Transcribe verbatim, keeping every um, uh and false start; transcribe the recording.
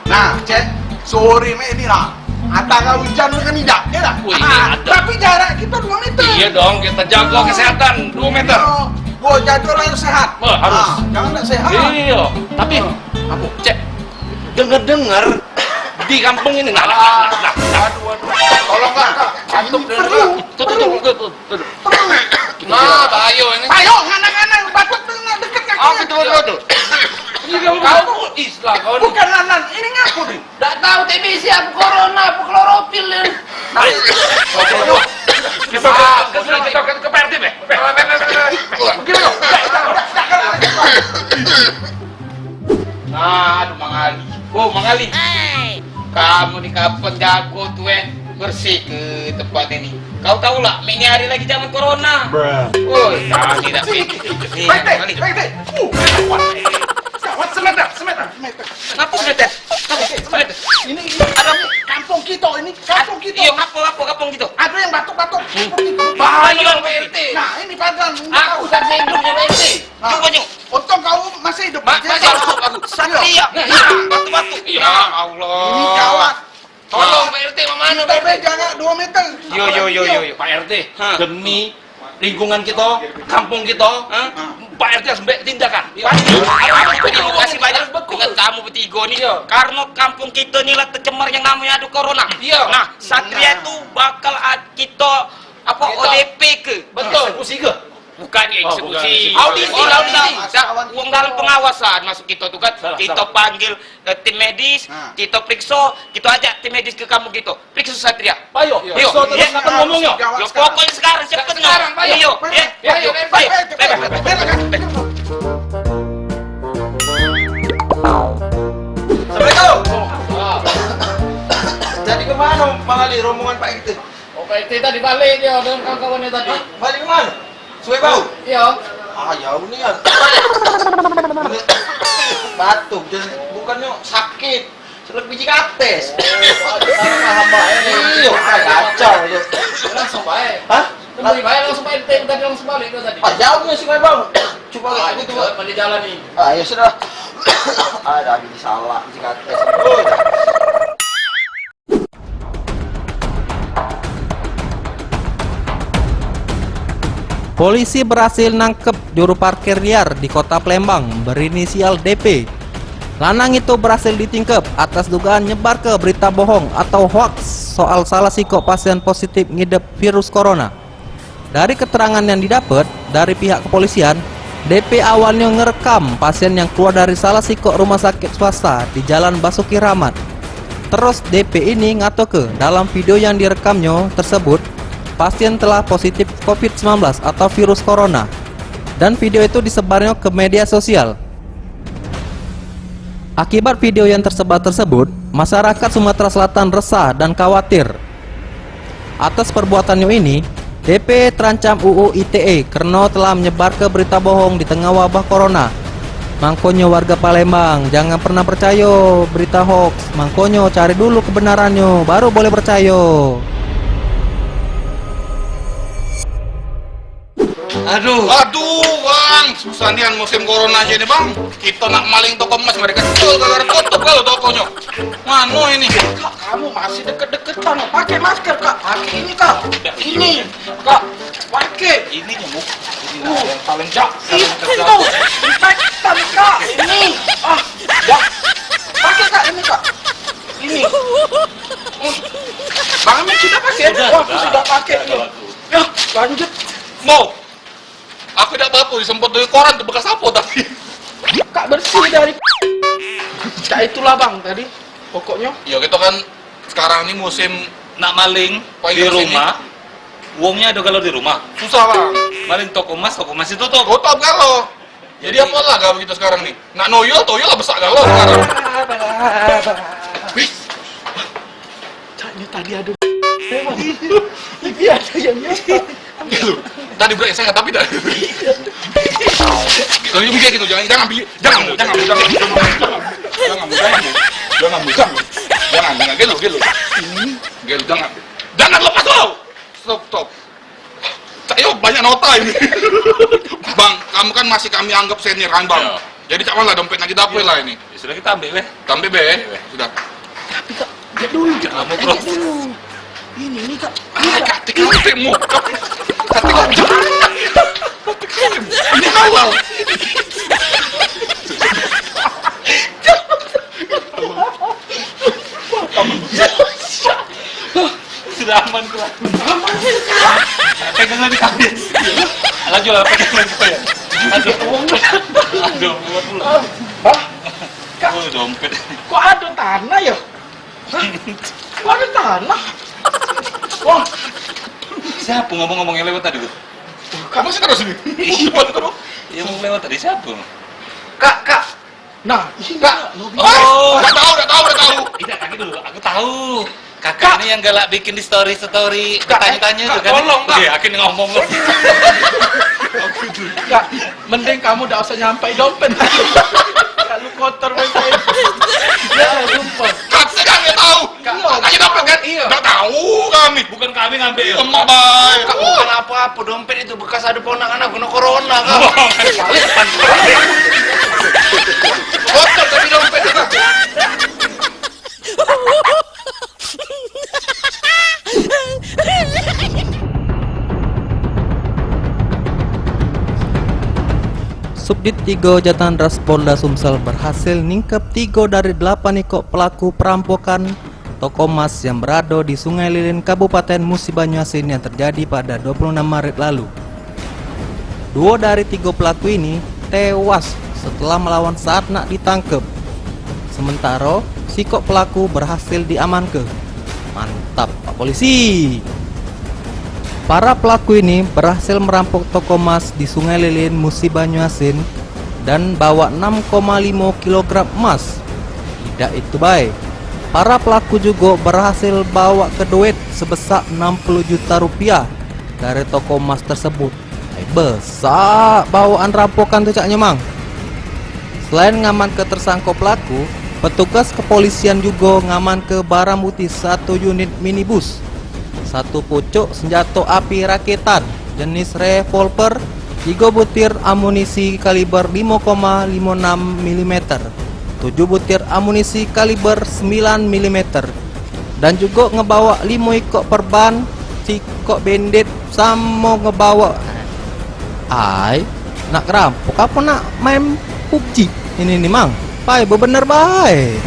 Nah, Cek, sore mek ni lah. Ada kau hujan dengan idak, ya dah? Wih, ah, ada. Tapi jarak kita dua meter. Iya dong, kita jaga kesehatan dua meter. Iya, gua jaga orang sehat. Wah, harus. Ah, jangan tak sehat. Iya, tapi, ah, apa, Cek? Dengar-dengar di kampung ini, nah, nah, nah, nah, nah. Aduh, aduh. Tolonglah, Kak. Bantu dulu. Tuh, tuh, tuh, tuh, tuh, tuh. Nah, bahaya ini. Ayo, nganak-nganak, batuk tu nak deket kaki. Ah, betul, betul, betul. Ini kamu kau Islam, kau ni. Bukan lanan, ini ngaku ni. Dak tahu T B C apa corona, apa kloropil ni. Nah. Kita, kita, kita, kita ke P R T, Beh. Beh, beh, beh, beh, beh. Pergi dulu. Beh, dah, dah, dah, dah. Nah, aduh, Mang Ali. Oh, Mang Ali. Kamu ni kapan jago tu, eh? Bersih ke tempat ini. Kau tahu lah, ini hari lagi zaman corona. Bruh. Oh, kami dah. Sini, sini, sini. Ni, Mang Ali. Baik, baik. Uh, gawat. Gawat, semeter, semeter, semeter. Kenapa semeter? Kenapa semeter? Ini, ini ada ni, kampung kita ini, kampung kita. Iya, apa, apa kampung kita? Ada yang batuk-batuk. Hmm. Bahaya, Pak R T. Nah, ini padan, ini. Aku tahu. Saksi hidupnya Pak R T. Nah. Coba, Nyok. Untung kau masih hidup. Ma-, masih hidup aku. Satria. Nah, nah, batu-batu. Ya Allah. Ini gawat. Tolong, Pak R T, mama anu, Pak R T. Kita jaga dua meter. Yo, yo, yo, yo, yo. Pak R T, hah? Demi lingkungan kita, kampung kita, hah? Pak R T harus ambil tindakan. Iya. Pasti. Terima kasih banyak dengan kamu bertiga nih. Iya. Karena kampung kita ni lah tercemar yang namanya ada corona. Iya. Nah, Satria itu bakal ad-, kita apa, O D P ke? Betul. Eksekusi ke? Bukan eksekusi. Oh, bukan eksekusi. Audisi, audisi. Wong dalam pengawasan masuk kita tu kan. Salah, salah. Kita panggil, eh, tim medis, kita periksa, kita ajak tim medis ke kampung kita. Periksa Satria. Ayo, yo, periksa terus, kapan ngomong, yo? Yo, pokoknya sekarang, cepet, sekarang, ayo. Yo, yo, yo, ayo, ayo, ayo, ayo, ayo. Assalamualaikum. Jadi kemana, Mang Ali, rombongan Pak R T? Oh, Pak R T tadi balik dia dengan kawan-kawannya tadi. Hah? Balik ke mana? Sungai Bau? Iya. Ah, jauh nian. Batuk, dan bukannya sakit. Selek biji kates. Oh, ada salah paham, Pak, ya. Iya, ah, kacau, ya. Langsung, Pak, eh. Hah? Temui, Pak, eh, langsung Pak R T tadi langsung balik dia tadi. Ah, jauhnya Sungai Bau. Coba. Ah, aku coba. Dekat, pada jalan ni. Ah, ya sudah. Ada biji salah, biji kates. Polisi berhasil nangkep juru parkir liar di Kota Palembang berinisial D P. Lanang itu berhasil ditingkep atas dugaan nyebarke berita bohong atau hoaks soal salah sikok pasien positif ngidep virus corona. Dari keterangan yang didapat dari pihak kepolisian, D P awalnyo ngerekam pasien yang keluar dari salah sikok rumah sakit swasta di Jalan Basuki Rahmat. Terus D P ini ngatoke dalam video yang direkamnyo tersebut, pasien telah positif covid sembilan belas atau virus corona. Dan video itu disebarnyo ke media sosial. Akibat video yang tersebar tersebut, masyarakat Sumatera Selatan resah dan khawatir. Atas perbuatannyo ini, D P terancam U U I T E kerno telah menyebarke berita bohong di tengah wabah corona. Mangkonyo warga Palembang jangan pernah percayo berita hoaks, mangkonyo cari dulu kebenarannyo, baru boleh percayo. Aduh. Aduh, Bang, susah nian musim corona aja nih, Bang. Kita nak maling toko emas, mereka jual gara-gara tutup kalau tokonya. Mano ini? Kak, kamu masih deket-deket, Bang. Pakai masker, Kak. Pakai ini, Kak. Ini, Kak. Pakai. Ini nyamuk. Ini yang paling jahat. Itu tuh. Infektan, Kak. Ini. Ah, ya. Pakai, Kak, ini, Kak. Ini. Hmm. Bang Amin sudah pakai? Sudah, sudah. Wah, aku sudah pakai. Sudah, sudah. Ya, lanjut. Mau. Aku dak apa-apa, disemprot dari koran tu bekas apa tapi. Kak bersih dari. Cak itulah, Bang, tadi. Pokoknya. Ya, kita kan sekarang ni musim nak maling di rumah. Wongnya ada kalau di rumah. Susah, Bang. Maling toko emas, toko emas itu tutup. Tutup kalau. Jadi, jadi apalah gawe kita sekarang ni? Nak noyol, toyol lah besak galo sekarang. Wih. Caknya tadi ada. Ini ada yang nyata. Gitu. Tadi budak S M A tapi dah. Gitu, dia gitu, jangan, jangan, jangan, jangan, jangan, jangan, jangan, jangan, jangan, gitu, gitu. Gitu, jangan, jangan lepas lo. Stop, stop. Cak yo banyak nota ini. Bang, kamu kan masih kami anggap senior kan, Bang? Ya. Jadi cak mano dompet nak kita apo lah ini? Ya sudah, kita ambek weh. Kita ambek be. Ambek weh. Sudah. Tapi kak, dia dulu. Jangan mau dulu. Ini, ini kak. Ah, kak, tiga mau. Kak, tiga. Ini halal. Sudah aman tuh. Aman. Pegang lagi kaki. Laju lah, pegang lagi kaki. Aduh. Aduh, kuat pula. Hah? Kak, oh, dompet. Kok ada tanah ya? Hah? Kok ada tanah? Wah. Siapa ngomong-ngomong yang lewat tadi tuh? Kak, masih terus ini? Iya. Yang mau lewat tadi siapa? Kak, kak. Nah, ini kak. Oh, udah tahu, udah tahu, udah tahu. Tidak, lagi dulu. Aku tahu. Kakak ini yang galak bikin di story-story, bertanya-tanya tuh kan. Tolong, kak. Iya, aku ngomong. Kak, mending kamu dak usah nyampai dompet. Kalau kotor, ya, sumpah. Kak, kami tahu. Kak, tanya dapat kan? Iya. Nggak tahu kami. Bukan kami ngambil. Emak baik. Kak, bukan apa-apa, dompet itu bekas ada ponakan aku kena corona, Kak. Wah, balik depan. Kotor tapi dompet. Subdit tiga Jatan Ras Polda Sumsel berhasil ningkep tiga dari delapan ikok pelaku perampokan toko emas yang berada di Sungai Lilin, Kabupaten Musi Banyuasin yang terjadi pada dua puluh enam Maret lalu. Dua dari tiga pelaku ini tewas setelah melawan saat nak ditangkep. Sementara, sikok pelaku berhasil diamanke. Mantap, Pak Polisi! Para pelaku ini berhasil merampok toko emas di Sungai Lilin, Musi Banyuasin, dan bawa enam koma lima kilogram emas. Tidak itu bae, para pelaku juga berhasil bawa ke duit sebesar enam puluh juta rupiah dari toko emas tersebut. Ai, besak bawaan rampokan tu caknyo, Mang. Selain ngamanke tersangka pelaku, petugas kepolisian juga ngamanke barang bukti satu unit minibus, satu pucuk senjata api rakitan jenis revolver, tiga butir amunisi kaliber lima koma lima enam milimeter, tujuh butir amunisi kaliber sembilan milimeter, dan juga ngebawa lima ikok perban, sikok bendet, samo ngebawa. Ai, nak ngerampok apo nak main pubg? Ini ni, Mang, pai bebener bae.